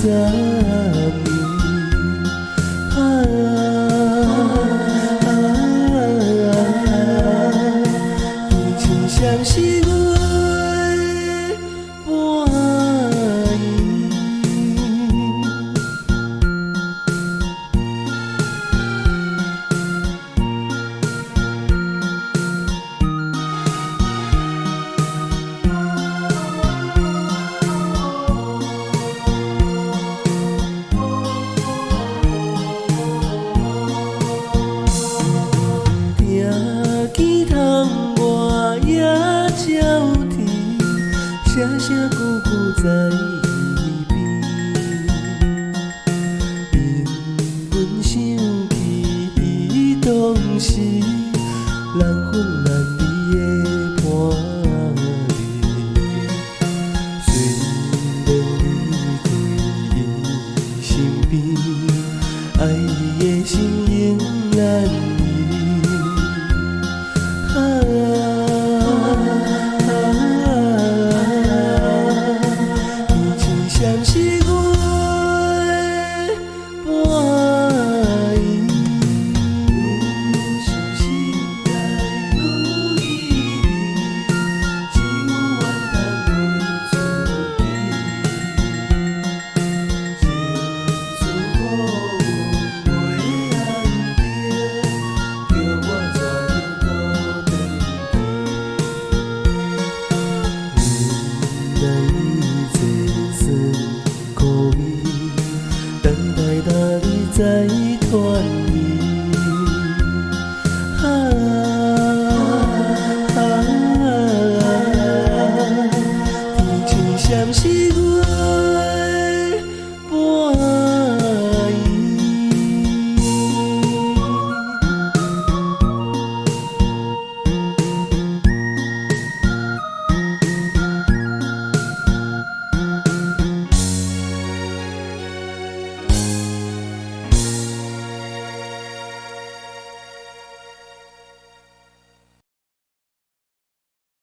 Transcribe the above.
年。啊啊啊！亲像是月半圆。听见窗外野鸟啼，声声句句在耳边。因阮想起伊当时难分难离的伴侣，虽然离开伊身边，爱伊的心仍难移。啊啊！伊亲像是月半圆。想心内愈依味，只有怨叹阮自己。情丝苦阮袂安定，叫我怎样阁转去？忍耐忍